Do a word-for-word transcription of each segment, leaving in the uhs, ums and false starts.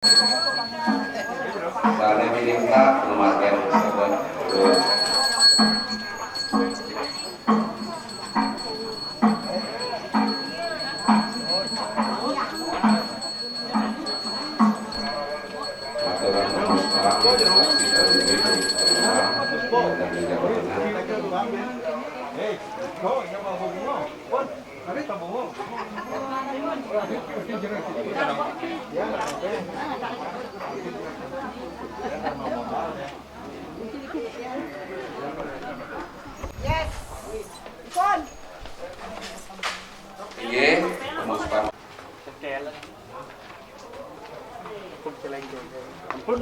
Sane minimta, lumayan sabar. Aturan pemuspahan, saksi dari diri, dan tidak benar. Yes. Kon. Iye, pemuspahan. Ampun.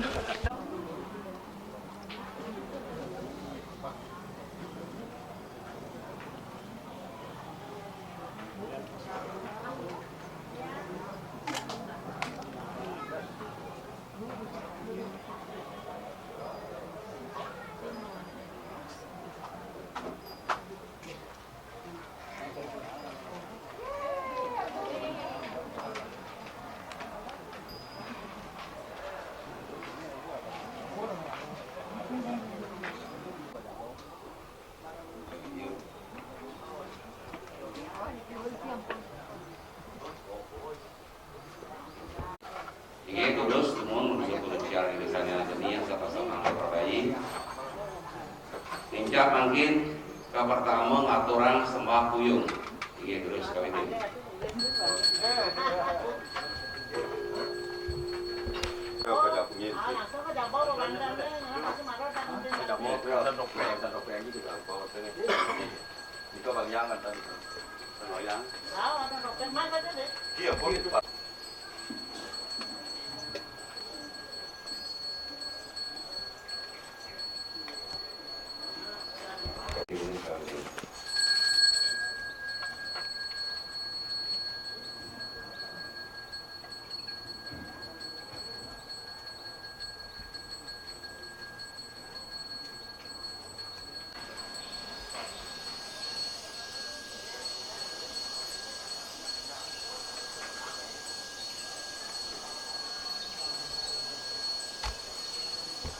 Inggih, terus, nuwun, menuju punika siaran desanya seni yang sama-sama perbaiki. Nincak mangkin, ka pertama ngaturang sembah puyung. Inggih, terus kawitin. Iya, Bu.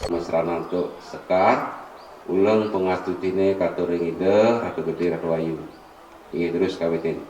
Mesranan cuk sekar, uleng pangastutine katur ring Ida, Ratu Gedhe, Ratu Ayu. Inggih, terus kawitin.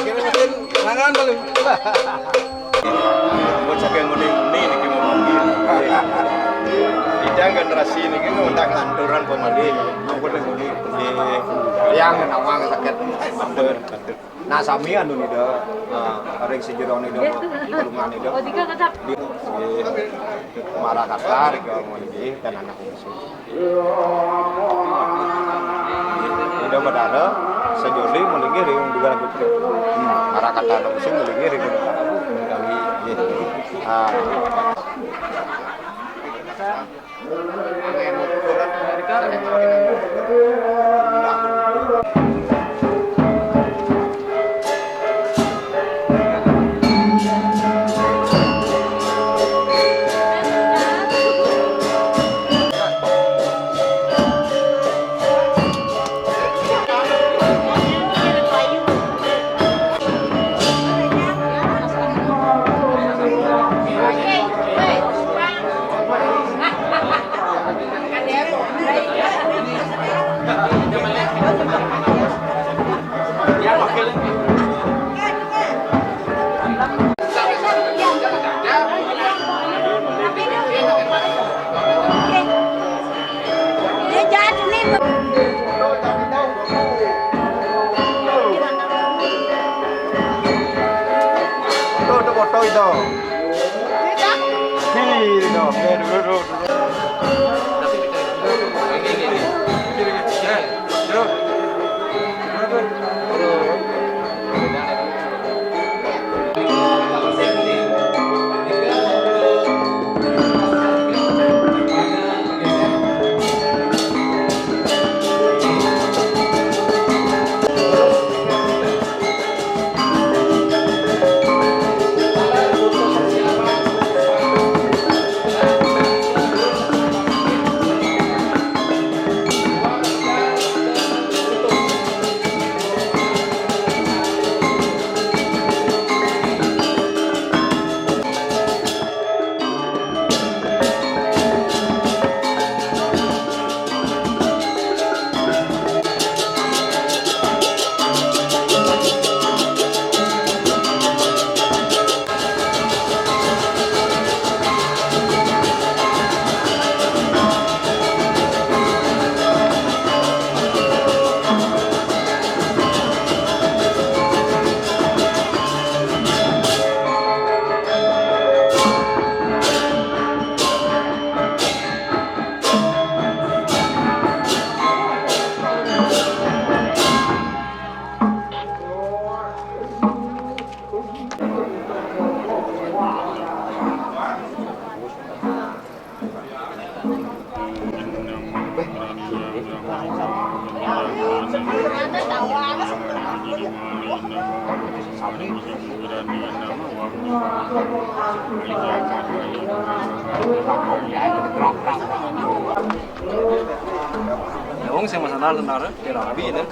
Kira mesin mangan paling. Buat saking muni-muni niki mau manggi. Kita generasi niki ngundak lanturan pemali. Ampun muni. Nggih. Yang nawang sakit. Bener, bener. Nah, sami anu nida, eh, ring sejerone nida, pelungan nida. Nggih. Marakata ring nggih, dan anak bungsu. Ida Madara, sajoli malinggih ring Dugaran Putri. Hmm, Marakata Nongsi malinggih ring Gunung Kawi. Nggih. Ah. Tuh, tuh, foto itu. Kiri dong. Eh, dulu, dulu, dulu. Ya, wong sing masalah tenar, ya rapi, ini.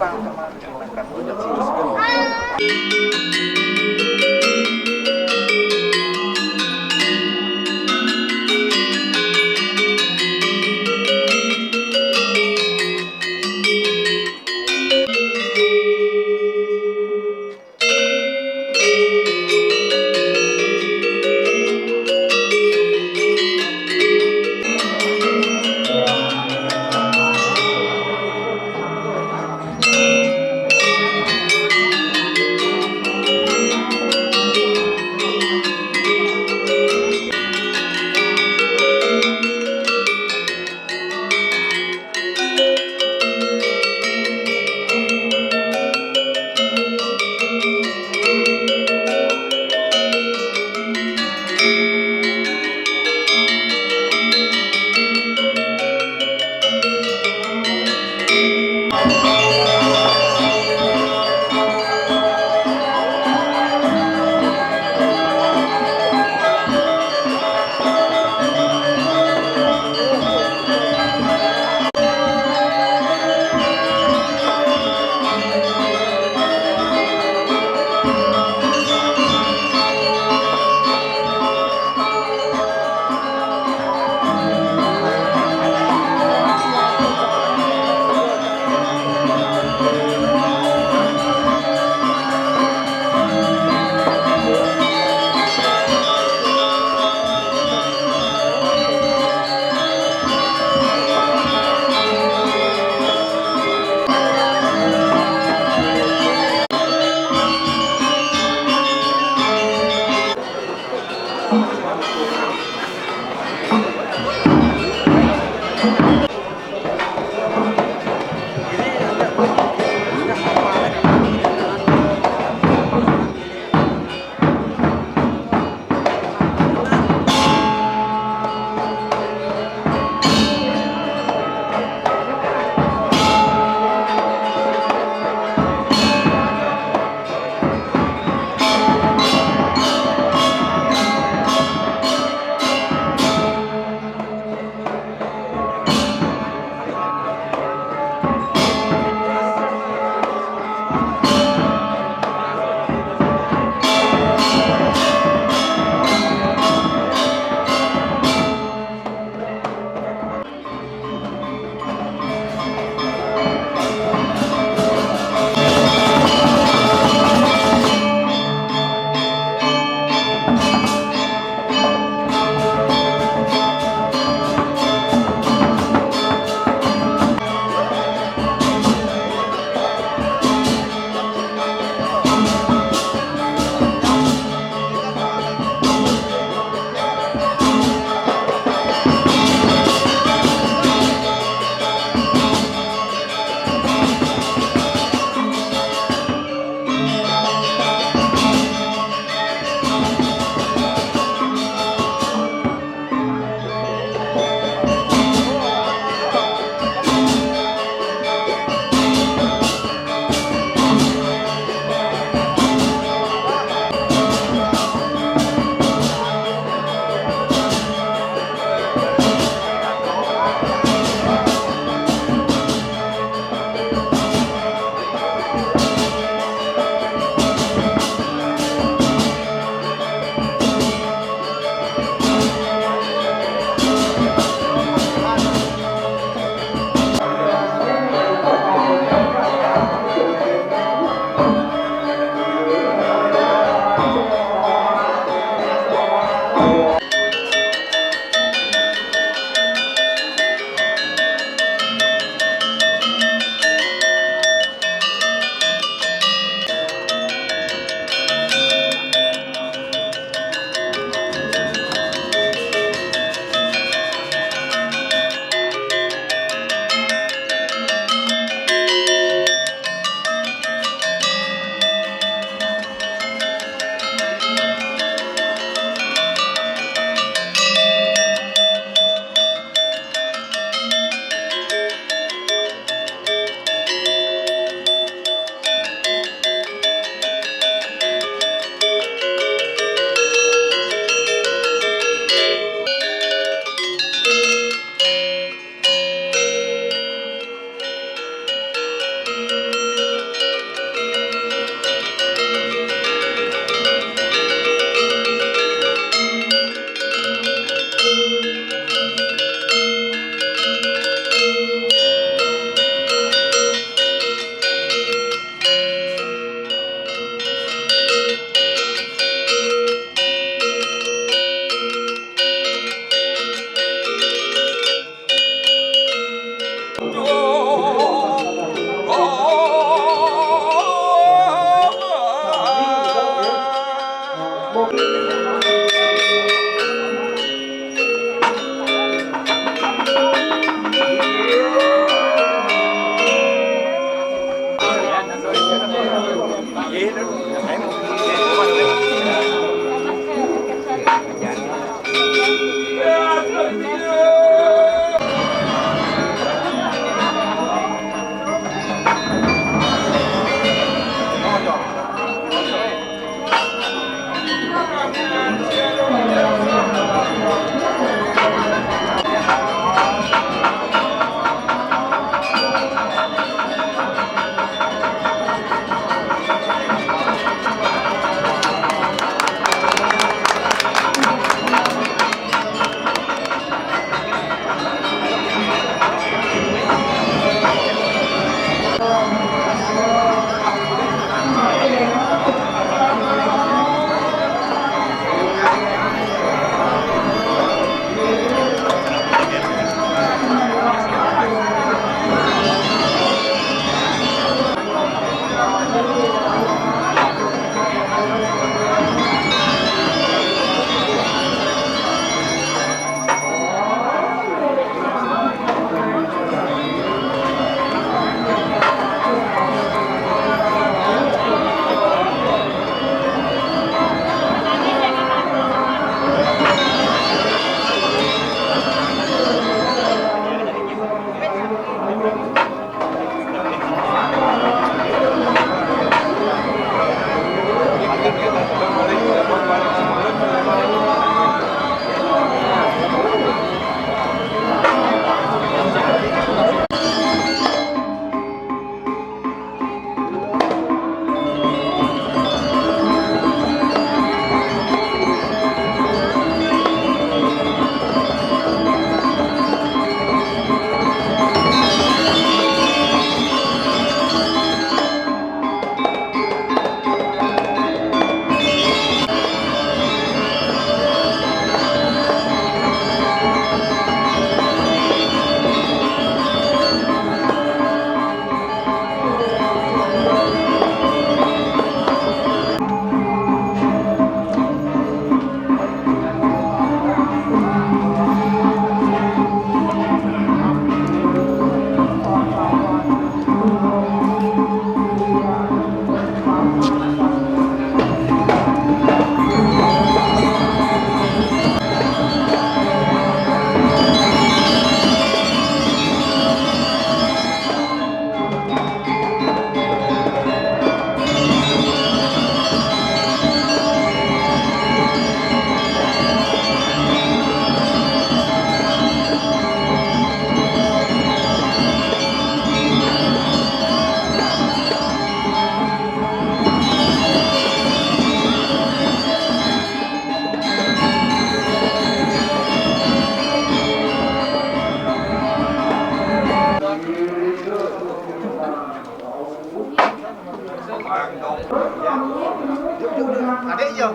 Iya.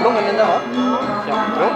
Lu nggak nendang, oh? Siap. Lu?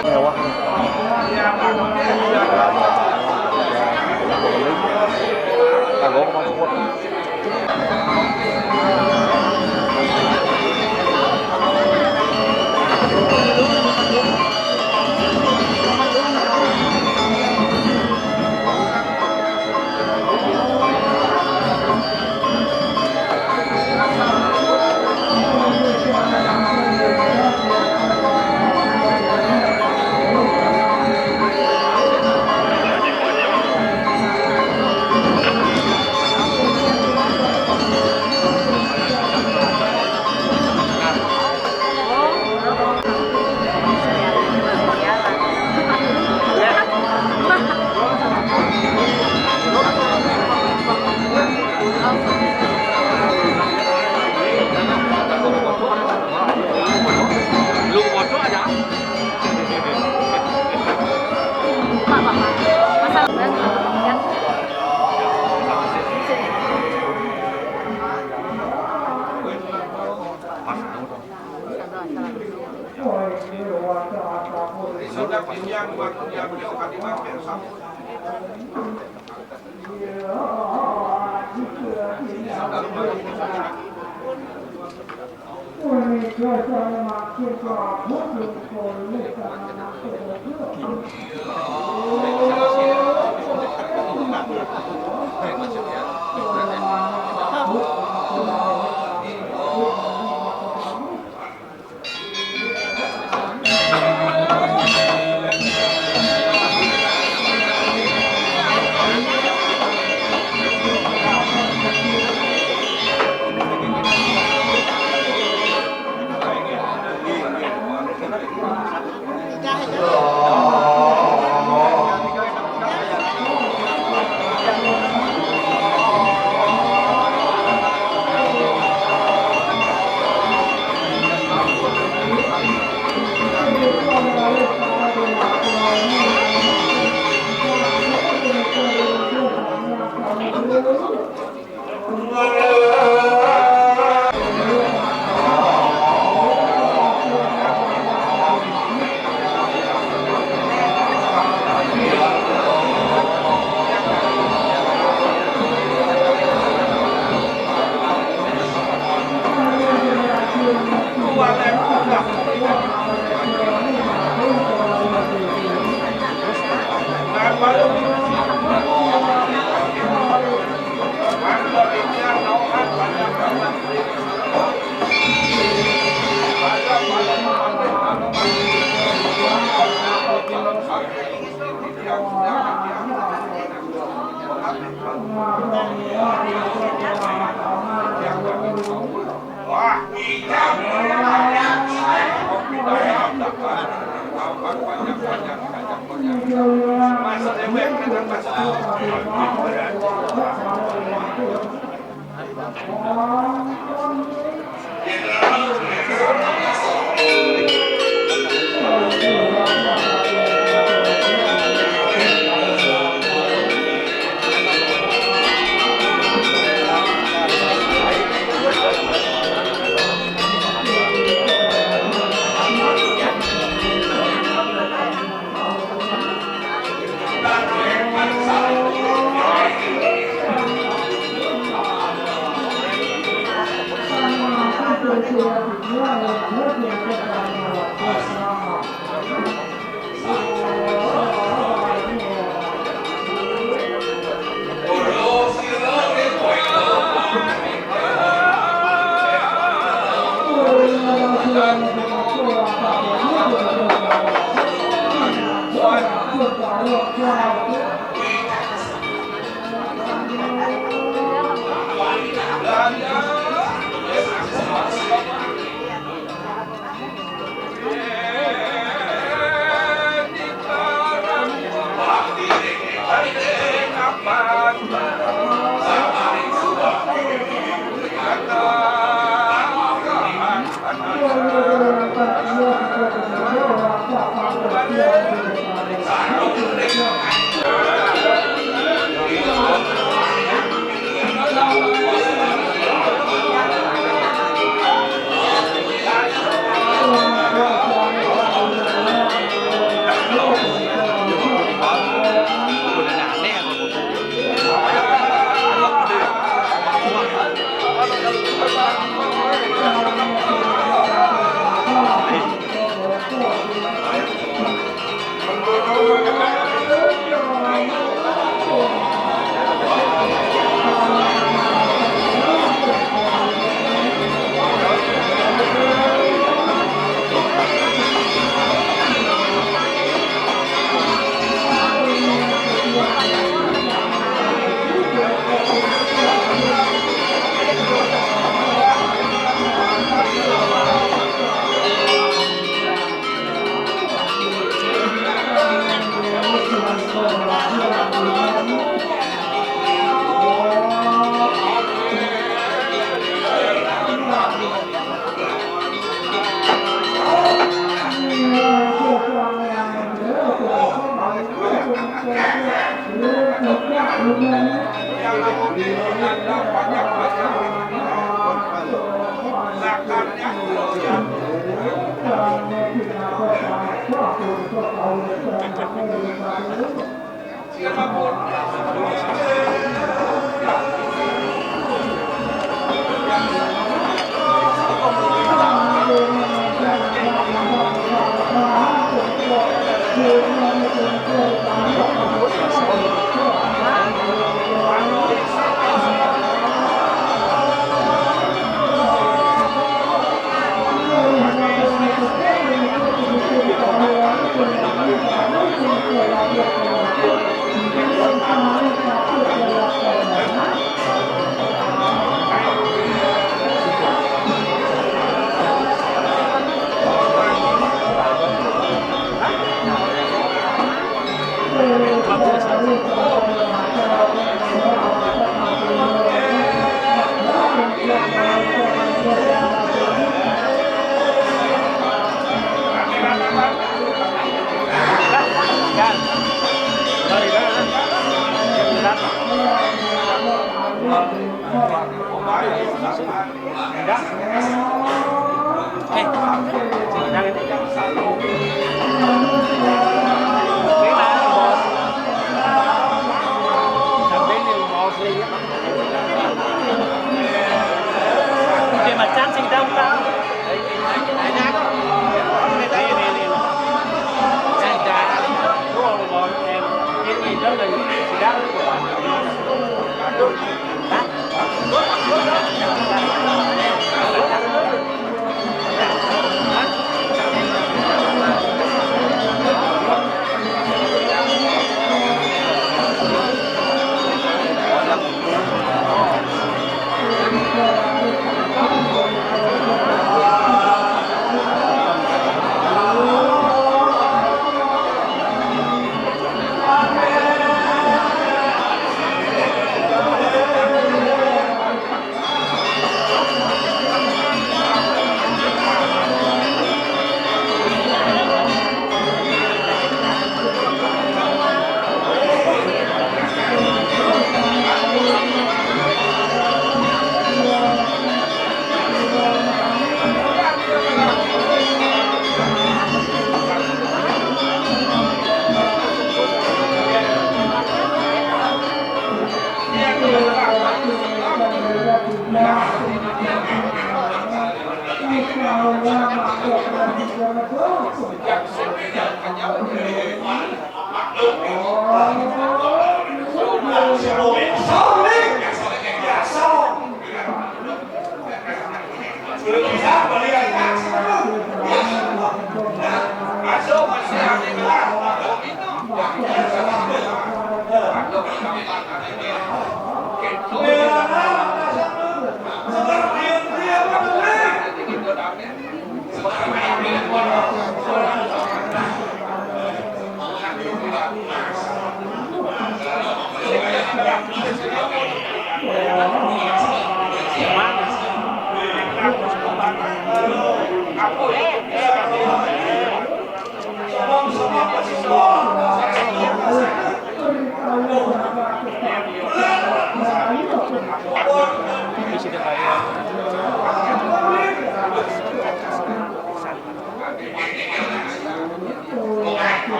Mewah nih. Kagok masuk, Pak.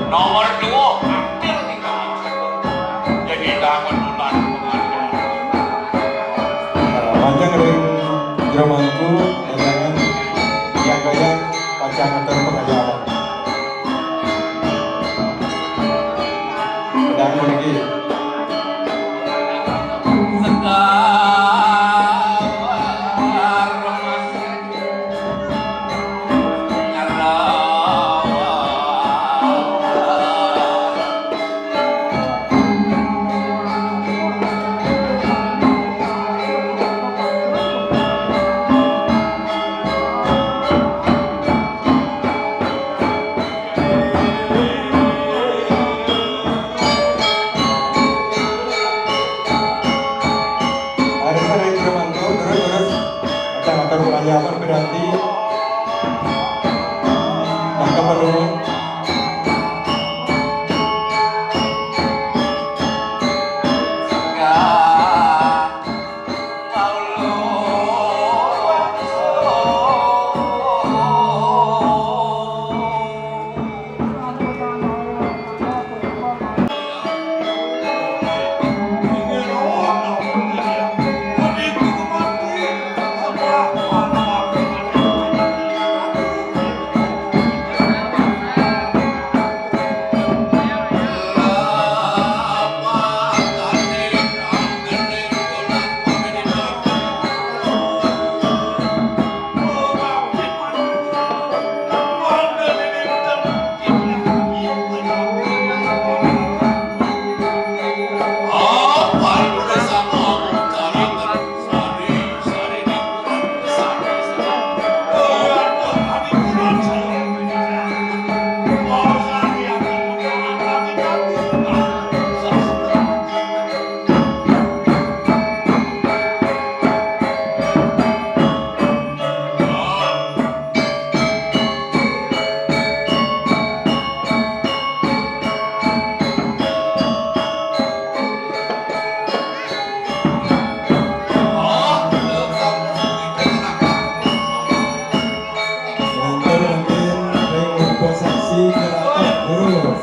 Nomor dua, hampir tiga. Jadi tangan bulan pengantin. Panjang ring jero mangku, endangan yang gayang pacang ngatur pengayaan. Sedang pergi. Sekar. Karo wayah berarti tangkap dulu. Lantur mangkin ring rupa saksi keraton guru.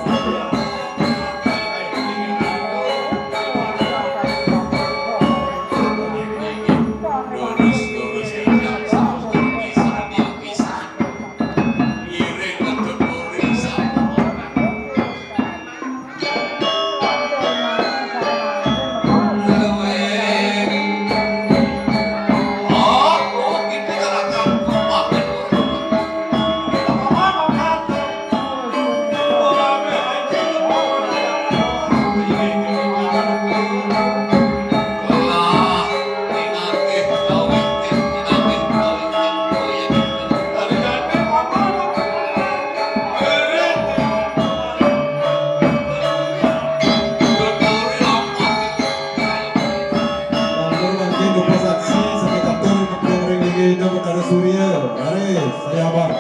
Lantur mangkin rupa saksi sami katur kepung ring linggih Ida Betara Surya. Raris, saya abang.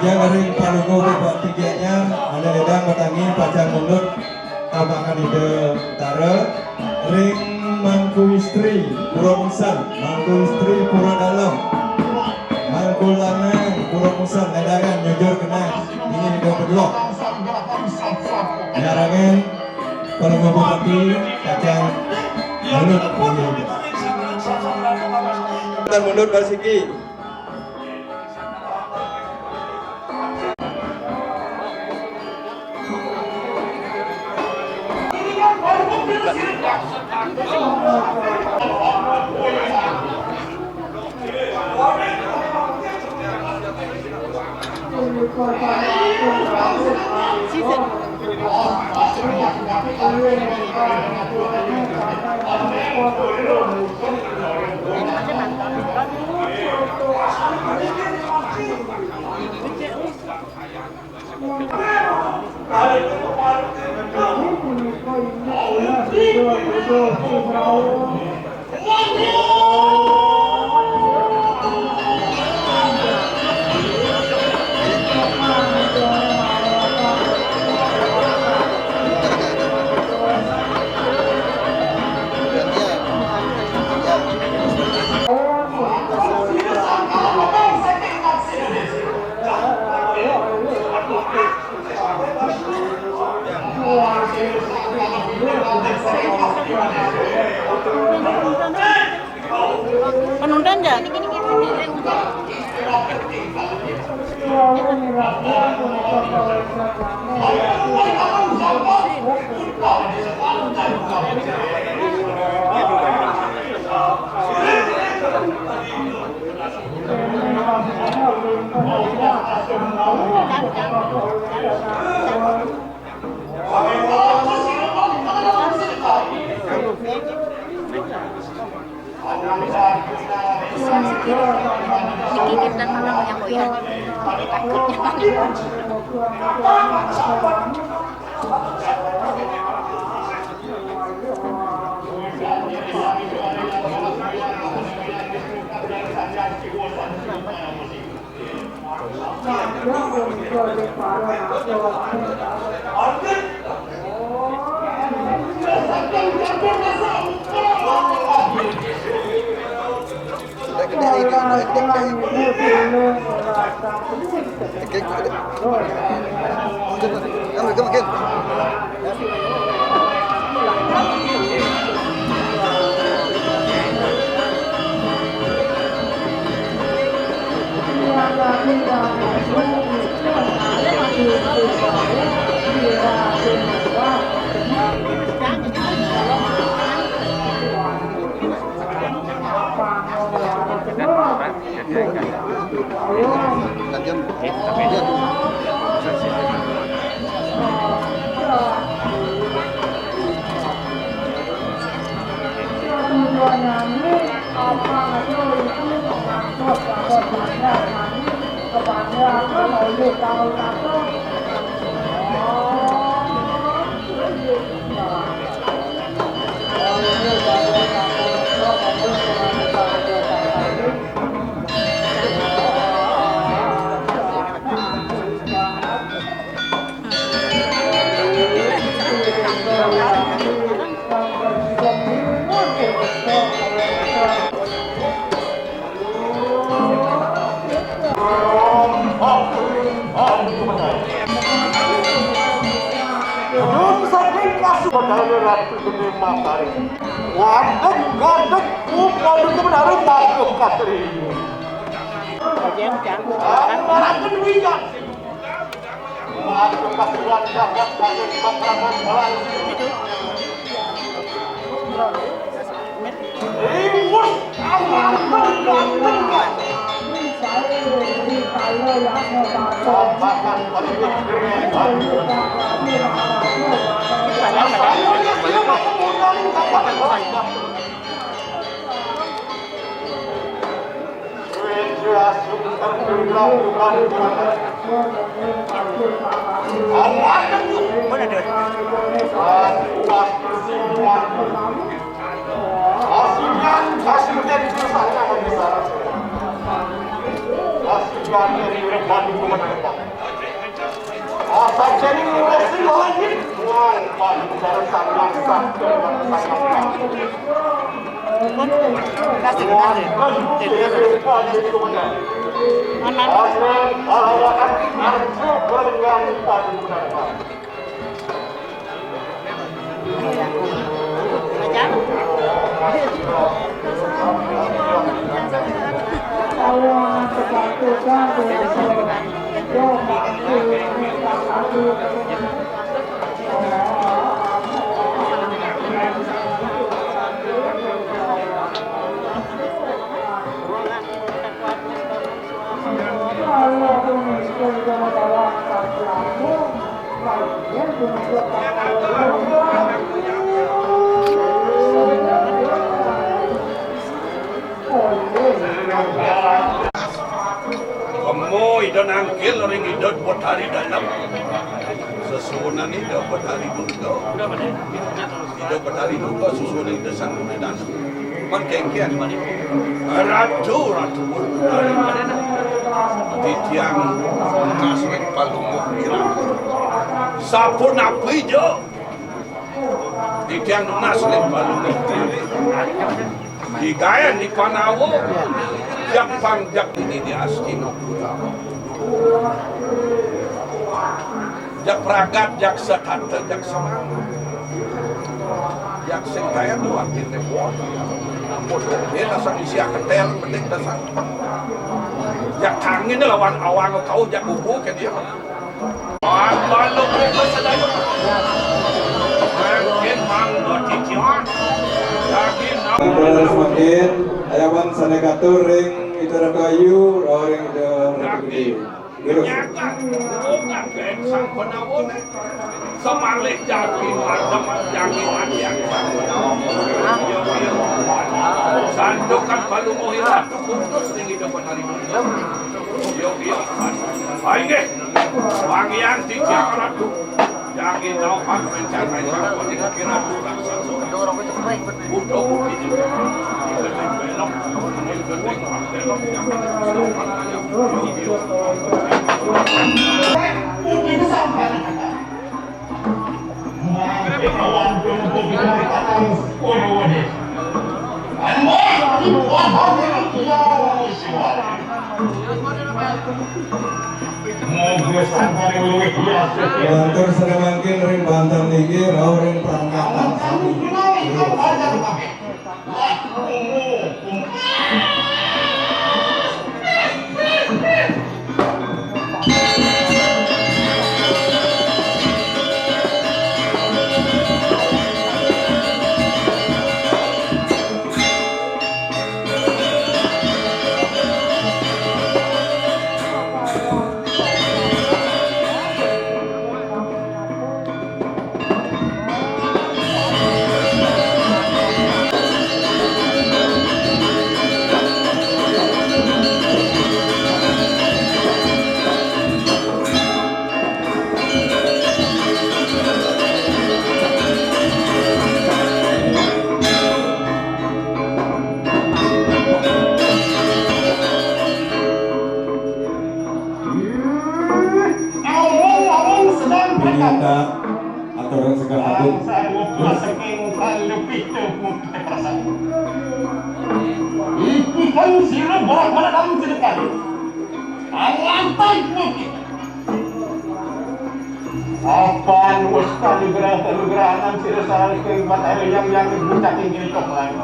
Ring Palungguh Bupati Gianyar, ané ledang matangi pacang mundut ka Makanida Utara, ring Mangku Istri Pura Musan, Mangku Istri Pura Dalem, Mangku Lanang Pura Musan, ledangan nyujur genah, inggih Ida Pedlok. Nyarangan Palungguh Bupati pacang mundut. Dan mundut basiki. Penonton ya? Niki kita malam yang goyang. Takutnya. Gedung saking kasu Batara Ratu Gede Matari. Ngadeg, ngadeg, upadu kebenaran ngadeg katri. Anu maraken wikan. Ngadeg kasulan jagat saking Pakraman Balang. Riwus. Mana dia? Pasukan, pasukan, pasukan, pasukan. Kemo Ida nangkil ring Ida Betari Dalem. Sesuunan Ida Betari Durga. Ida Betari Durga sesuunan Ida Sang Hyang Widi Wasa. Mén kénkén. Ratu, Ratu Betari. Titiang nunas ring Palungguh Iraga. Sapunapi ja. Titiang nunas ring Palungguh Iraga. Digaén di Pandawa, jak pang jak dini di Astinapura. Jak pragat, jak setata, jak semang. Jak sing kaya duakin deh. Ampun, dia dasar isi ketel, penting dasar. Jak kangin lawan awang kau, jak bubu ke dia. Mangkin, mangga titiang. Daging Terus mangkin, ayaban sané katur ring Ida Ratu Ayu, rauh ring Ida Ratu Gedé. Terus. Nyaga, bukan gaén Sang Pandawa né. Samalih jagi madem, jagi madiang Sang Pandawa. Santukan Palungguh Ratu putus ring Ida Betari. Yo, yo. Inggih. Wangian titiang Ratu. Jagi naupan rencana jangkau di kaki Ratu raksasa. Budo budi. Belok. Belok. Budi besar. Lantur sané mangkin ring banten niki rauh ring perangkatan sami. Aturang sekar agung. Terus. Iki kan sira borak mana dalam cerita. Lantai putih. Apan wus kanugrah-kanugrahan sira sareng ing Batara Hyang Hyang ing puncak inggih kok lan.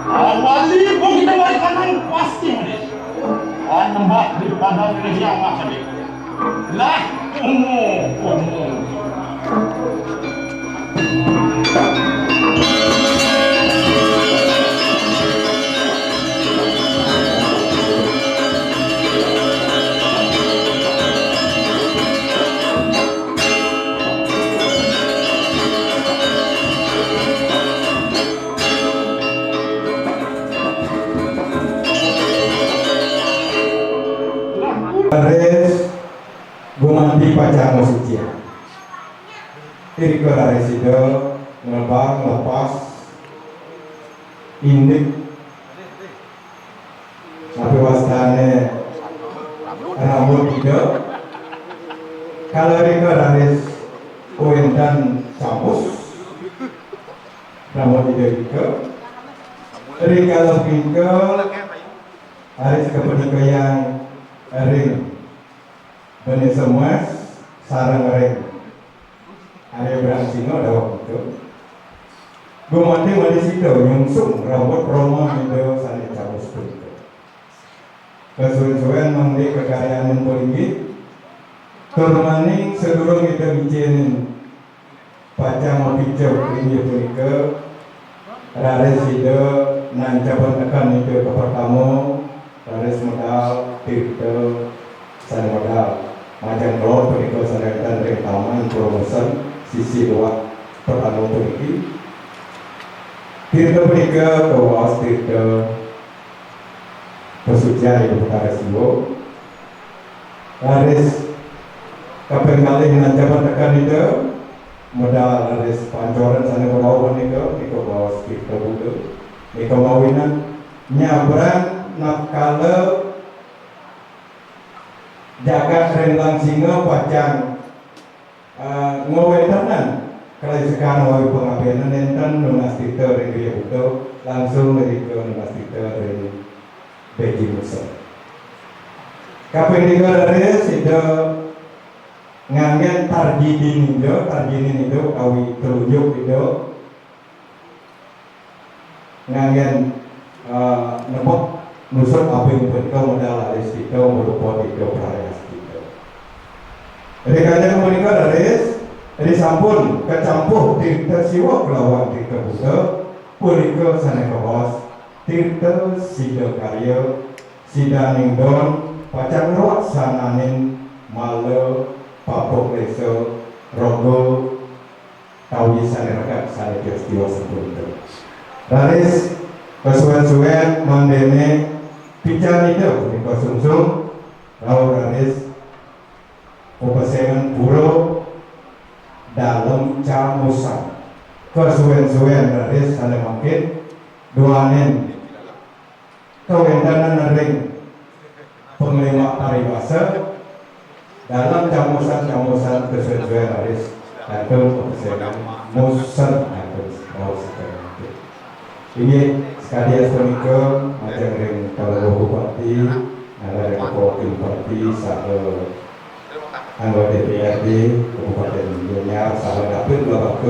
Awali bung kita warikan pasti manis. Anembak di padang Hyang Mahadéwa. Lah, ungu, ungu. Raris gumanti pacang masucian. Irika raris Ida ngebang lepas indik napi wastané rambut Ida. Kala irika raris kawéntenan campus. Rambut Ida Ika. Rikala punika, raris kapanikahan ring Bani Semuas sareng ring Arya Brahmsingha daweg punika. Gumanti malih sida nyungsung rambut roman Ida sane cabus punika. Kasuwen-suwen mangda kakaryanin palinggih, tur malih sadurung Ida ngicenin pacang mapicep inggih punika, raris Ida nancapan teken Ida kapertama, raris medal tirta sane medal. Majeng kelod punika sane wenten ring Taman Pura Musen, sisi luar pertama puniki. Tirta punika kawaos tirta pasucian Ida Betara Siwa. Raris kaping kalih nancapan teken Ida, medal raris pancoran sane wau punika, nika kawaos tirta Buddha. Nika mawinan nyabrang natkala jagat Rendang Singa pacang, eh, ngawéntenan kalaisekan wau pangabdian nenten nunas tirta ring Griya Buddha, langsung irika nunas tirta ring Beji Musen. Kaping tiga raris Ida nganggen tarjini Ida, tarjini Ida utawi telunjuk Ida nganggen, eh, nepuk nusuk abing punika medal raris tirta marupa tirta prayas tirta. Rikala punika raris, risampun kacampuh tirta Siwa kelawan tirta Buddha, punika sane kabaos tirta sidakarya, sidaning don pacang nglaksananin mala papaklesa roga tawi sane rekat sane tios tiwas sapunika. Raris kasuwen-suwen mangdene pican Ida punika sungsung, rauh raris pepesengan pura Dalem Camusan. Kasuwen-suwen raris sane mangkin duaning kawentenan ring panglimbak paribasa, Dalem Camusan, Camusan kasuwen-suwen raris kantun pepesengan Musen kantun raos kantun. Inggih, sakadi asapunika majeng ring Palungguh Bupati, ngarang ring Bupati, Bupati, saha anggota D P R D Kabupaten Gianyar, saha dapit Lebak,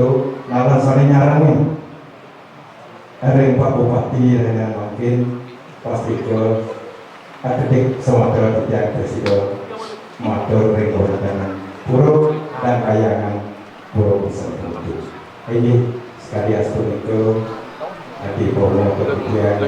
nalar sane nyarengin ring Pak Bupati ring mangkin, pastika akedik samatra titiang prasida matur ring kawentenan pura dan kahyangan Pura Musen punika. Inggih, sakadi asapunika, adi purna titiang